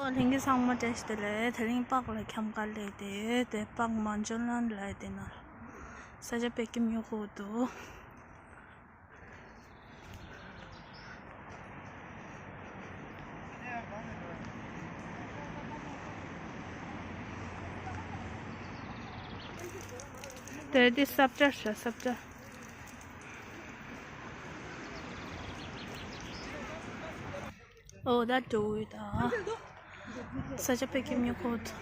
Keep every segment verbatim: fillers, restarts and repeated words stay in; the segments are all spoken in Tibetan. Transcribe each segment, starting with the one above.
ལྷན་རྒྱས་ཚང་མ་བཀྲ་ཤིས་བདེ་ལེགས། དེ་རིང་པགས་ལ་འཁྱམ་ག་སླེབས་ཏེ། དེ་པགས་མ་འཇོན་ལན་ལ་དེ་ན་ས་ཆ་དཔེ་སྐྱིད་ཉོ་གོ་འདུག་དེ་དེ་ས་བཀྲ་ཤ་ས་བཀྲ། ཨོ་ད་འགྲོ་འོས་ད། ས་ཆ་དཔེ་སྐྱིད་ཉོ་གོ་འདུག་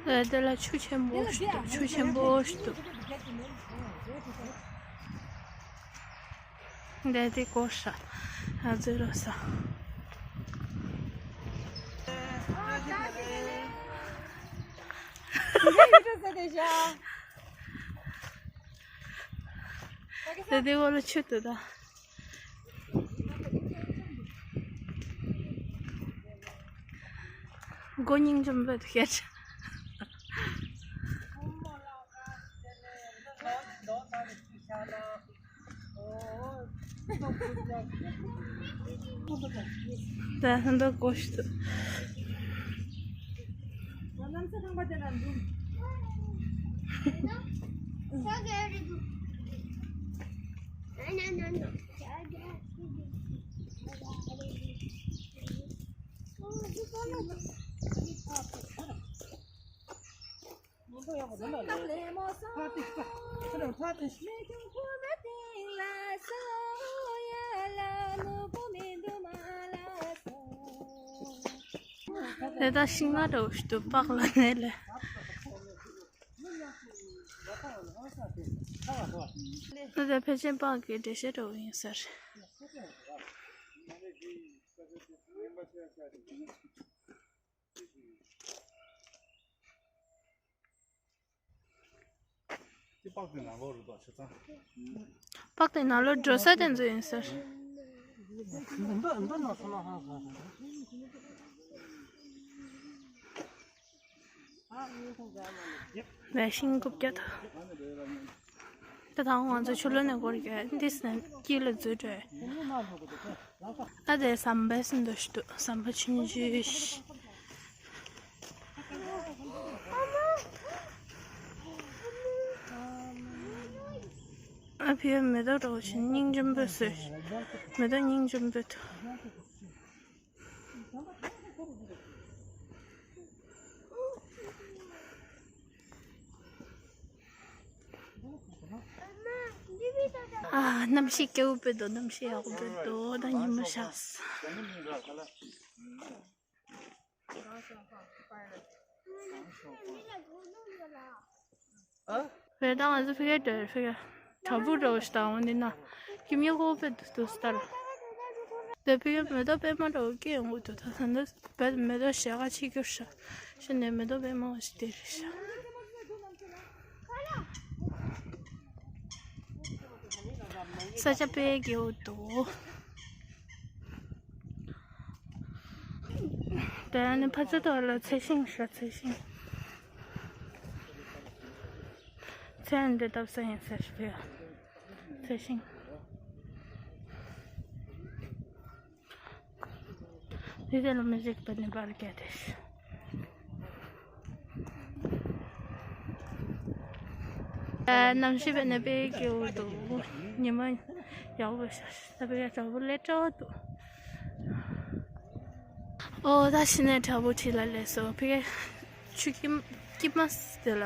ཨ་དེ་ལ་ཆུ་ཆེན་པོ་ཞིག་འདུག་ཆུ་ཆེན་པོ་ཞིག་འདུག་འདི་དེ་གོ་ཤ་ཨ་ཛི་རོ་ས། དེ་དེ་གོ་ལ་ཆུ་དུ་ད། མགོ་སྙིང་རྗེ་མོ་བོད་ཤེར། ད་ཧན་ད་ཀོ་ཤི་ཏུ། དེ་ད་ཤིང་ང་འདྲ་བོ་ཞིག་འདུག་པགས་ལ་ནས་ལས། ད་ད་ཕལ་ཆེར་པགས་ཀྱི་འགྲེལ་བཤད་འདྲ་བོ་ཡིན་ས་རེད། དེ་པགས་དེ་ནང་ལོགས་རེད་དོ་ཆ་ཚང་། པགས་དེ་ནང་ལོགས་འགྲོ་ས་དེ་ཚོ་ཡིན་ཟེར། འདི་འདི་ནང་སོང་ན་ཧང་སང་། ལས་ཤིང་རྐུབ་བཀྱག་ད། ད་ང་ཚོ་ཆུ་ལོན་ནས་སྐོར་གྱི་འདི་སན་དཀྱིལ་ལ་འཛུལ་འགྲོ། ཨ་དེ་ཟམ་པའི་སུ་འདུག་ཞུ་འདུག་ཟམ་པ་ཆུང་ཆུང་ཞིག་ཨ་ཕའི་མེ་ཏོག་འདྲ་བོ་ཞིག་སྙིང་རྗེ་པོ་བཟོས། མེ་ཏོག་སྙིང་རྗེ་པོ་འདུག་ཨ། གནམ་གཤིས་སྐྱིད་པོ་འདུག་གནམ་གཤིས་ཡག་པོ་འདུག་ད་ཉི་མ་ཤར་སོང་། ཨ། བོད་དང་ང་ཚོ་ཕ་གིར་འགྲོ་ཡོད་ཕ་གིར། བྲག་ཕུག་འདྲ་བོ་ཞིག་དང་འོ་འདི་ན། ཁྱིམ་ཡོད་ཁོ་པའི་དུ་དུ་སྟར། དེ་ཕ་གིར་མེ་ཏོག་པད་མ་འདྲ་བོ་སྐྱེ་ཡོང་གི་འདུག་ད་ད་འདི་བོད་མེ་ཏོག་ཞལ་ཁ་ཕྱེ་གྱུར་ཤག་ཤ་ནས་མེ་ཏོག་པད་མ་བ་ཞིག་དེ་རེད་ཤག་ས་ཆ་དཔེ་སྐྱིད་པོ་འདུག་དེ་ནི་ཕ་ཚོ་ཐོག་ལ་ཚལ་ཤིང་ཤ་ཚལ་ཤིང་། ཚལ་འདི་བཏབ་ས་ཡིན་ཟེར་བས། ཚལ་ཤིང་། འདི་དེ་ལ་མི་ཞིག་པ་ནི་པར་གྱ་དེ། ཨ། གནམ་གཤིས་བས་ནི་དཔེ་སྐྱིད་པོ་འདུག་ཉི་མ་ཡག་པོ་ཤར་ཤག་ད་ཕ་གིར་བྲག་ཕུག་སླེབས་འགྲོ་འདུག་ཨོ་ད་ཕྱི་ནས་བྲག་ཕུག་འཁྲིས་ལ་སླེབས་སོང་། ཕ་གིར་ཆུ་དཀྱིལ་དཀྱིལ་མ་དེ་ལ་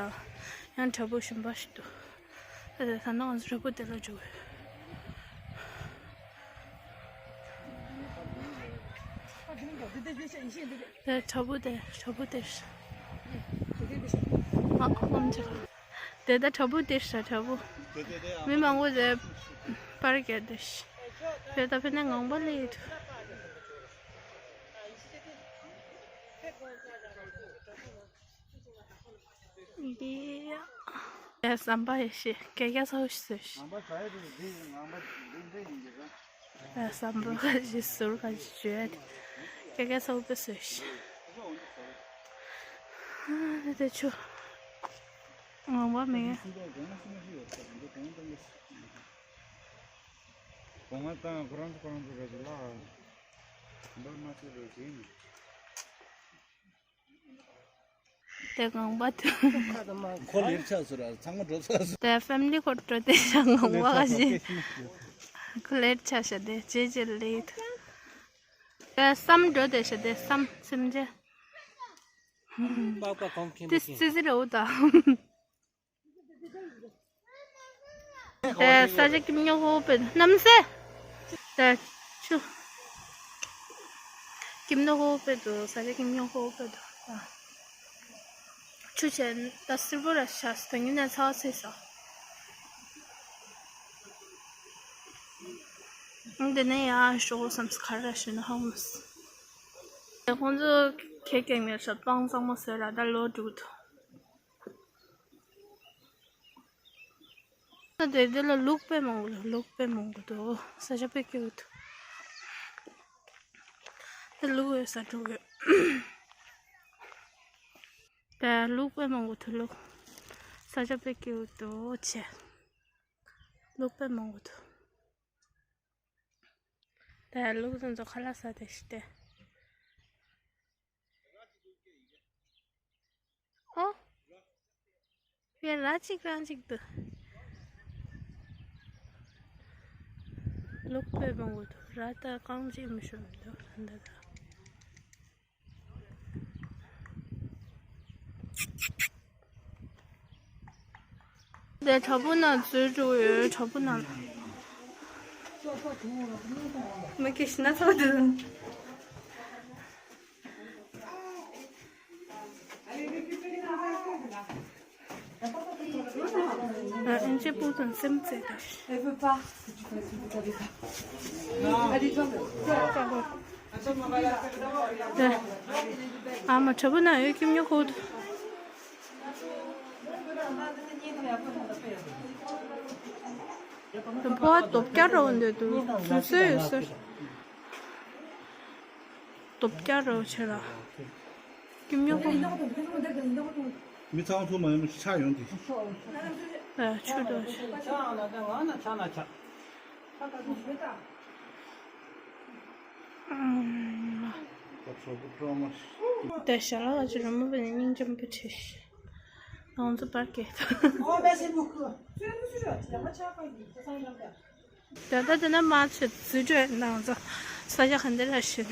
ཡང་བྲག་ཕུག་གཞན་པ་ཞིག་འདུག་ཨ་ད་ད་ནང་བྲག་ཕུག་དེ་ལ་འགྲོ་དགོས། དེ་བྲག་ཕུག་དེ་བྲག་ཕུག་དེ། ཨ་ཨ་ཨམ་ཅོག་དེ་ད་བྲག་ཕུག་དེ་ཤ་བྲག་ཕུག་མི་མང་པོ་དེ་པར་རྒྱག་དེ་ཤ་བས། ད་ཕ་གིར་ངང་པ་ལས་ཡོད། འདི་ཡ། ཟམ་པ་ཡེ་ཤེས་སྐད་རྒྱག་ཚ་བོ་ཞིག་བཟོས་ཤག་ཟམ་པ་ཁ་ཅིག་ཟུར་ཁ་ཅིག་བྱོས་ཏེ། ཀེ་ཀེ་སོགས་པའི་སོས། དེ་ཆུ། ངང་པ་མེད། གོང་མ་དང་ཁོ་རང་ཚོ་ཁོ་རང་ཚོ་རེད་ལ། འབར་མ་ཚོ་རེད་ཟིན། དེ་ངང་པ་དུ། ཁོ་ལེར་ཆགས་སོ་ར་ཚང་མ་འགྲོ་ཚར་སོ། དེ་ཕེ་མི་ལི་ཁོ་འགྲོ་དེ་ཤ་ངང་པ་ག་ཞིག་ཁོ་ལེར་ཆགས་ཤ་དེ་ཇེ་ཇེ་ལེ་དུ། དེ་སམ་འགྲོ་དེ་ཤ་དེ་སམ་སེམས་ཅན། པགས་པ་གོང་ཁེངས་དེ་པོ་ཅན། ཙི་ཙི་རེ་འུ་ད། དེ་ས་ཆ་ཀིམ་ཉོ་ཧོ་པེ་གནམ་སེ། དེ་ཆུ། ཀིམ་ཉོ་ཧོ་པེ་དུ་ས་ཆ་ཀིམ་ཉོ་ཧོ་པེ་དུ། ཆུ་ཆེན་ད་སིལ་བུ་ར་ཤ་སྟོན་ཡིན་ན་ཚ་བ་ཚེ་ས། འདི་ནས་ཡང་ཤོག་བསམ་སི་ཁར་ར་ཤི་ན་ཧང་མོ་སི། ཁོང་ཚོ་ཁེ་ཀེང་ནས་ཤ་པང་གཙང་མ་ཟེར་ར་ད་ལོ་དྲུག་ཐུ། ད་དེ་དེ་ལ་ལུག་དཔེ་མང་པོ་འདུག་ལུག་དཔེ་མང་པོ་འདུག་ས་ཆ་དཔེ་སྐྱིད་པོ་འདུག་དེ་ལུག་ཡོད་ས་འགྲོ་གི། དེ་ལུག་དཔེ་མང་པོ་འདུག་ལུག་ས་ཆ་དཔེ་སྐྱིད་པོ་འདུག་ཆེ། ལུག་དཔེ་མང་པོ་འདུག་དེ་ལུག་དེ་ཚོ་ཁ་ལག་ཟ་དེ་ཤི་སྟེ། ཨོ། ཡ་ར་གཅིག་རང་གཅིག་ཏུ། ལུག་དཔེ་མང་པོ་འདུག་ར་ད་རྐང་གཅིག་མི་ཤོར་མི་འདུག་ད་ད་ད། དེ་བྲག་ཕུག་ནང་འཛུལ་འགྲོ་ཡོད། བྲག་ཕུག་ནང་ལ། མི་སྐྱིད་ཤི་ན་ཚོགས་འདུག་ཨ་ཨིན་ཇི་པུ་དང་སེམས་ཙེ་དང་། Elle veut pas que tu fasses une photo avec ça. Allez, viens. ཨ་མ་བྲག་ཕུག་ནང་ཡོད་ཀྱི་མྱོ་ཁོ། ཕོ་བ་སྟོབས་རྒྱག་རོགས་འདོད་འདུག་འཛུལ་སྲོལ་ཡོད་ཟེར། སྟོབས་རྒྱག་རོགས་བྱེད་ལ། ཀྱི་མྱུ་གུ། མི་ཚང་ཚུགས་མ་ཡོང་ཆག་ཡོང་གི། ཨ་ཆུ་དོ། ཆག་ཡོང་ན་ད་ང་ན་ཆག་ན་ཆག་ཨུམ། ད་ཞལ་ལག་ཅིག་རི་མོ་བ་ནི་སྙིང་རྗེ་མོ་བྲིས། ང་ཚོ་པར་སྐད། ད་ལྟ་དེ་ན་མ་ཚོད་རྫུ་འཕྲུལ་ནང་ཚོ་ས་ཆ་ག་འདི་ལ་ཤི་ན།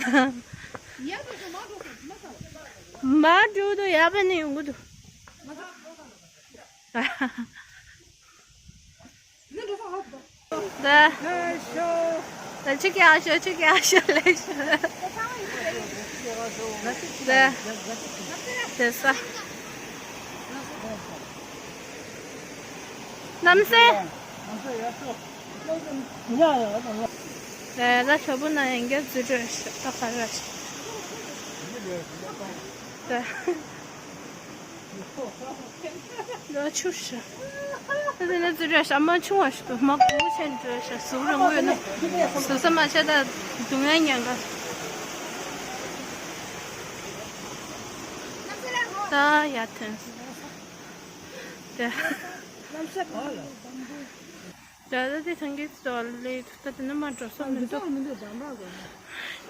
མ་འགྲོ་དུ་ཡག་པ་ནི་ཡོང་གི་འདུག་ད། ད་ཆུ་ཀྱང་ཤོ་ཆུ་ཀྱང་ཤོ་ལེ་ཤོ། ད། དེ་ས། གནམ་སེ། ད་ད་ཞོ་པོ་ན་ཡང་རྫུ་འཕྲུལ་ཤོ་ད་ག་ར་ཤོ། ད། ལོ་ཆུ་ཤ། ད་དེ་ནས་ཙི་རེ་ཤ་མ་ཆུང་བ་ཞིག་ཏུ་མ་གུ་ཆེན་ཙི་རེ་ཤ་ཟུག་རང་ངོས་ན་ཟུག་ས་མ་ཆེ་ད་སྡུག་བསྔལ་མྱང་ག་ད་ཡ་ཐོན་ད། ད་ལྟ་དེ་ཐང་གི་ཙོ་ལེ་ཐུག་ད་དེ་ནས་མ་འགྲོ་ས་མི་འདུག་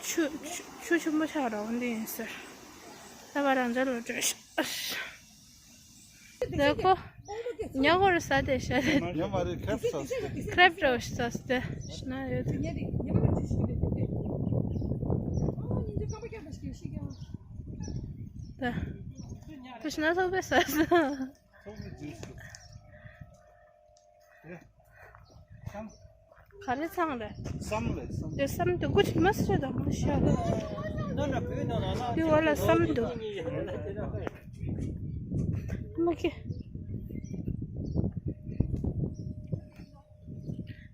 ཆུ་ཆུ་ཆུ་ཆེན་པོ་ཆགས་ར་འོང་དེ་ཡིན་ཟེར། ད་བར་རང་ཅག་ལོ་བྲོས་ཤག་ད་ཁོ་ཉ་གོར་ས་དེ་ཤ་རེད། ཉ་མ་རེད། ཁྲེབ་སོ་སི། ཁྲེབ་རོ་ཤ་སྟེ་ཤ་ན་ཡོད། ད་ད་ཤ་ན་ཐོག་པའི་ས་ས། ག་རེ་ཚང་རེད། སམ་རེད་སམ། དེ་སམ་དེ་ཀུ་ཅི་མ་སུ་དང་མ་ཤ། དེ་བ་ལ་སམ་དུ། མ་ཁེ།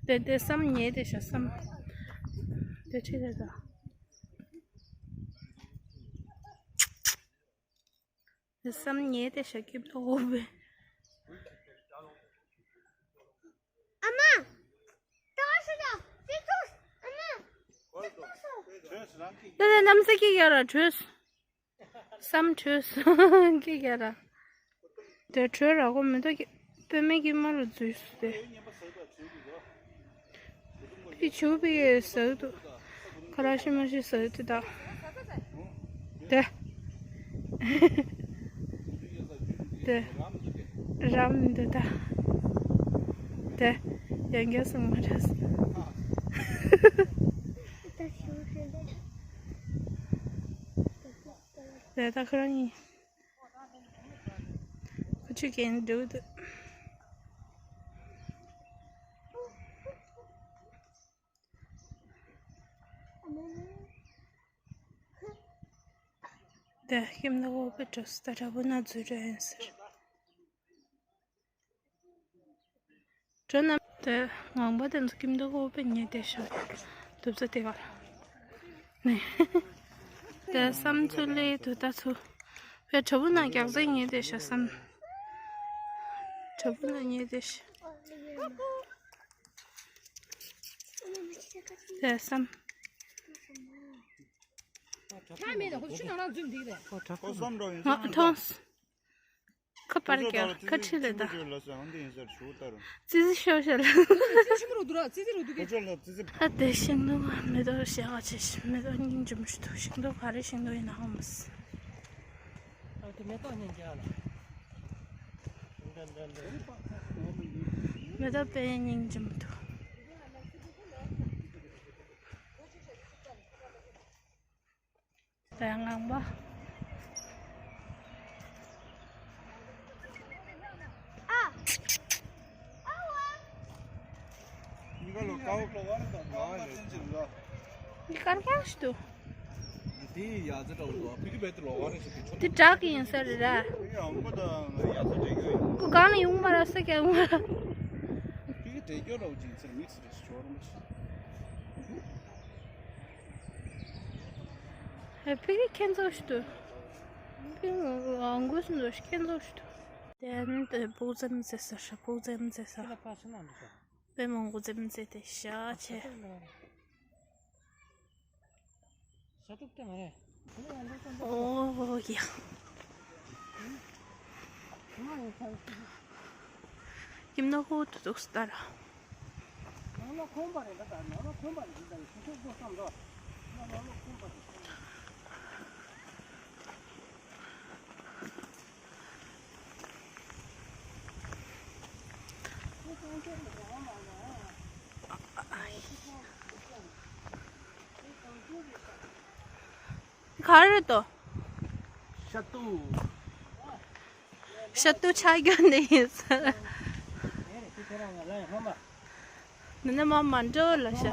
དེ་དེ་སམ་ཉེ་དེ་ཤ་སམ། དེ་ཁྲི་དེ་དང་། བསམ་ཉེ་དེ་ཤ་སྐྱིབས་ཏོ་འོ་བེ། ཨ་མ། ཏོ་ཤི་ཏོ། ཅི་ཏོ། ཨ་མ། ཅི་ཏོ་སོ། ད་ལྟ་གནམ་ས་སྐྱིད་ཀྱང་ར་བྲོས། བསམ་བྲོས་སོང་། སྐྱིད་ཀྱང་ར། དེ་བྲོས་ར་གོ་མི་འདུག་པད་མའི་སྐྱེས་མ་རུ་འཛུལ་སོང་སྟེ། ཕི་ཆུ་ཕི་ཟག་འདུག་ཁ་ར་ཤི་མ་ཤི་ཟག་འདུག་ད། དེ། དེ། རམ་འདི་ད། དེ། ཡང་རྒྱ་སྲུང་མ་རེད། དེ་ད་ཁོ་རང་ཡིན། ཁོ་ཆུ་གན་འགྲོ་འདུག་དེ་ཁྱིམ་ནང་འོ་བེ་འགྲོ་སྟ་དྲ་བུ་ན་འཛུལ་འགྲོ་ཡིན་ཟེར། འགྲོ་ན་དེ་ངང་པ་དེ་ཚོ་ཁྱིམ་ནང་འོ་བེ་ཉེ་དེ་ཤ་དུབ་ཚ་དེ་ག་ནས་དེ་བསམ་ཚུལ་ལས་དུ་ད་ཚུ་བེ་དྲ་བུ་ན་རྒྱག་ཚ་ཉེ་དེ་ཤ་བསམ། དྲ་བུ་ན་ཉེ་དེ་ཤ། དེ་བསམ། ཁྱ་མེད་ད་ཁོ་ཆུ་ནང་ལ་འཛུལ་འདི་རེད། ཁོ་བསམ་འགྲོ་ཡིན། ང་ཐོངས། ཁ་པར་རྒྱག་ཁ་ཁྲིད་ལས་ད། ཙི་ཙི་ཤོ་ཤ་ལ། ཙི་ཙི་ཤི་མ་རུ་འདུག་ར་ཙི་ཙི་རུ་འདུག་གས། ཨ་དེ་ཤིང་ནུ་མ་མེ་ཏོག་ཞལ་ག་ཆེ་ཤི་མེ་ཏོག་སྙིང་རྗེ་མོ་ཞིག་འདུག་ཤིང་ཏོག་ག་རེ་ཤིང་ཏོག་ཡིན་ན་ཧ་མ་སི། ཨ་དེ་མེ་ཏོག་སྙིང་རྗེ་ལ། མེ་ཏོག་དཔེ་སྙིང་རྗེ་མོ་འདུག་དེ་ངང་པ། འདི་གར་ཀྱང་ཞིག་འདུག་འདི་བྲག་གི་ཡིན་ས་རེད་ར། ཁོ་གང་ལ་ཡོང་མ་ར་ས་ཀྱང་ཡོང་མ་ར། ཧེ་ཕི་གི་ཁྱེད་ཚོ་ཞིག་ཏུ། ཕི་གི་ཨང་གོས་འདུག་ཁྱེད་ཚོ་ཞིག་ཏུ། དེ་ནི་དེ་བུ་ཙམ་ཟེར་ས་ཧྲ་བུ་ཙམ་ཟེར་ས། དཔེ་མང་པོ་ཙམ་ཟེར་དེ་ཤ་ཆེ། ཨོ་ཡ། ཁྱིམ་ནང་ཧོ་ཏུ་ཏུག་སྟ་ར། ག་རེ་དོ། ཤ་ཏུ། ཤ་ཏུ་ཆ་རྒྱུ་འདི་ཡིན་ས། མི་ནི་མ་མ་འགྲོ་ལ་ཤ།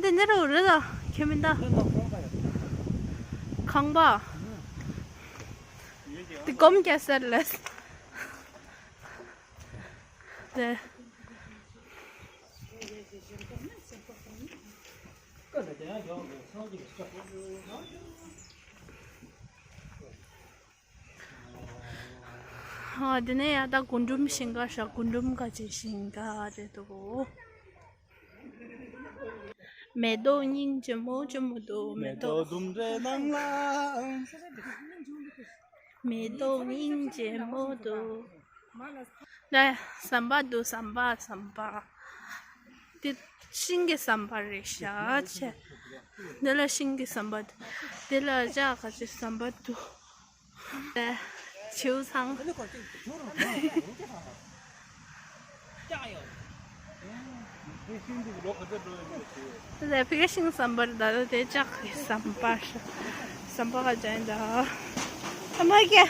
འདི་འདི་རུ་རི་ལ་ཁྱེད་མི་འདའ། ཁང་པ། འདི་གོམ་རྒྱག་ས་ལ། དེ། ཨ་དེ་ནས་ཡ་ད་རྒུན་འབྲུམ་ཤིང་ཁ་ཤ་རྒུན་འབྲུམ་ཁ་ཆེ་ཤིང་ཁ་རེད་དོ། མེ་ཏོག་སྙིང་རྗེ་མོ་ཅི་མོ་འདུག་མེ་མེ་ཏོག་ཏོག་ལྡུམ་རའི་ནང་ལ། མེ་ཏོག་སྙིང་རྗེ་མོ་འདུག་ད་ཟམ་པ་འདུག་ཟམ་པ་ཟམ་པ། འདི་ཤིང་གི་ཟམ་པ་རེད་ཤག་ཆེ། འདི་ལ་ཤིང་གི་ཟམ་པ་འདུག་འདི་ལ་ལྕགས་ཁ་ཆེ་ཟམ་པ་འདུག་བྱིའུ་ཚང་། དེ་ཕི་ཤིང་ཟམ་པར་ད་དེ་ལྕགས་ཀྱི་ཟམ་པར་ཟམ་པ་ག་ཅན་ད་ཨ་མ་ཀྱ།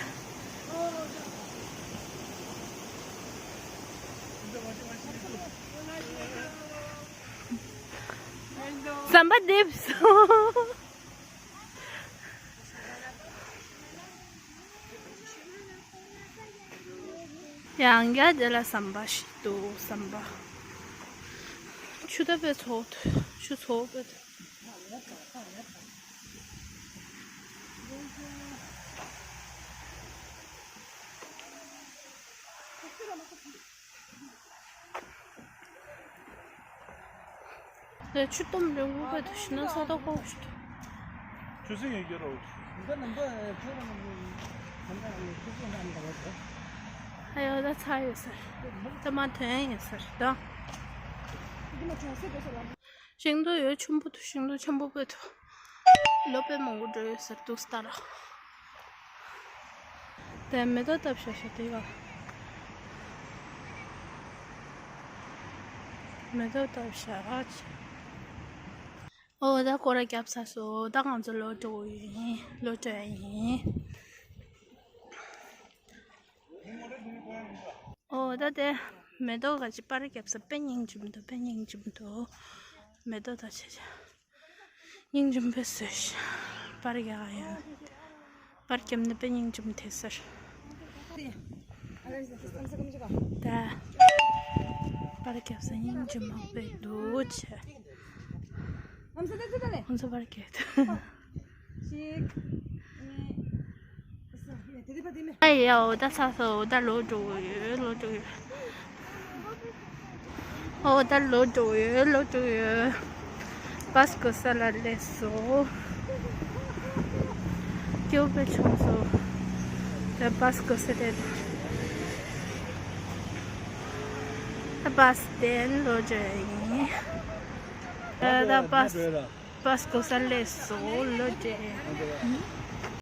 ཟམ་པ་འདེབས་སོང་། ཡང་བསྐྱར་དེ་ལ་ཟམ་པ་ཞིག་འདུག་ཟམ་པ། ཆུ་ད་པའི་ཚོགས་ཆུ་ཚོགས་པའི། ད་ཆུ་སྟོམ་རིང་པོ་བས་དུ་ཤི་ན་ས་ཐོག་ཁོག་ཤི་ཐུ། ཆུ་སྲིན་ཡོད་ཀྱི་རོ། ཨ་ཡོ་ད་ཚ་ཡོད་ཟེར། ད་མ་ཐོན་ཡོད་ཟེར་ད། ཤིང་ཏོག་ཡོད་ཆུན་པོ་དུ་ཤིང་ཏོག་ཆེན་པོ་བས་དུ། ལོ་པའི་མང་པོ་འགྲོ་ཡོད་ཟེར་འདུག་སྟ་ར། དེ་མེ་ཏོག་བཏབ་ཤག་ཤག་དེ་ག་མེ་ཏོག་བཏབ་ཤག་ཨོ་ད་སྐོར་ར་བརྒྱབ་ཚར་སོང་། ད་ང་ཚོ་ལོག་འགྲོ་ཡིན། ལོག་འགྲོ་ཡིན། ཨོ་ད་དེ་མེ་ཏོག་ག་ཅི་པར་བརྒྱབ་ས་དཔེ་སྙིང་རྗེ་མི་འདུག་དཔེ་སྙིང་རྗེ་མི་འདུག་མེ་ཏོག་ད་ཆ་ཆ། སྙིང་རྗེ་མོ་བཟོས་ཤག་པར་རྒྱག་ཡོད། པར་རྒྱབ་ནས་དཔེ་སྙིང་རྗེ་མོ་དེ་ཟེར། ད། པར་རྒྱབ་ས་སྙིང་རྗེ་མོ་དཔེ་འདུག་བྱས། ཁོང་ཚོ་པར་རྒྱག་ཨ་ཡའོ་ད་ཚ་སོ་ད་ལོག་འགྲོ་ཡོད། ལོག་འགྲོ་ཡོད། ཨོ་ད་ལོག་འགྲོ་ཡོད། ལོག་འགྲོ་ཡོད། བཱས་འགོ་ས་ལ་སླེབས་སོང་། སྐྱོ་པོ་བྱུང་སོང་། ད་བཱས་འགོ་ས་སླེབས། ད་བཱས་སྟན་ལོག་འགྲོ་ཡིན། ད་ད་བཱས་བཱས་འགོ་ས་སླེབས་སོང་། ལོག་འགྲོ་ཡིན།